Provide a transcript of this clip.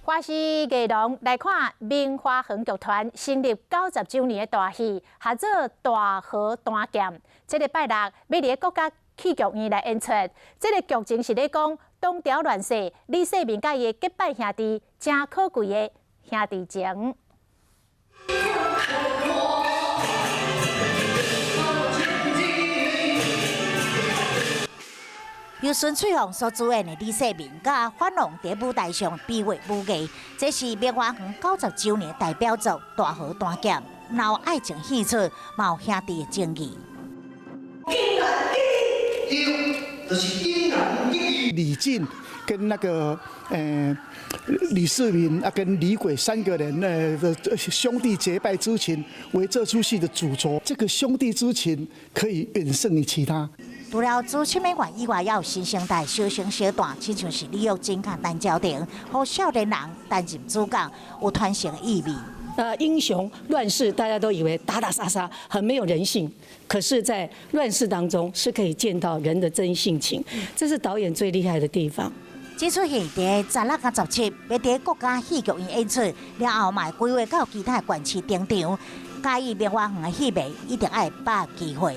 華視藝廊來看明華園劇團成立90週年的大戲，號做《大河斷劍》。這個拜六欲佇國家戲劇院來演出。這個劇情是咧講唐朝亂世，李世民佮伊的結拜兄弟，誠可貴的兄弟情。由孫翠鳳所主演的李世民，佮范龍佇舞台上比劃武藝，這是明華園90週年代表作《大河斷劍》，有愛情戲出，嘛有兄弟的情誼。李靖跟那個李世民啊，跟李軌三個人的兄弟結拜之情為這齣戲的主軸，這個兄弟之情可以遠勝於其他。除了資深演員以外，也有新生代小生小旦，親像是李玉珍佮陳昭廷，予少年人擔任主角，有傳承的意味。英雄亂世，大家都以為打打殺殺，很沒有人性。可是，在亂世當中，是可以見到人的真性情，這是導演最厲害的地方。這齣戲佇16佮17，欲佇國家戲劇院演出，了後嘛會規劃到其他縣市登場。嘉義明華園的戲迷一定愛把握機會。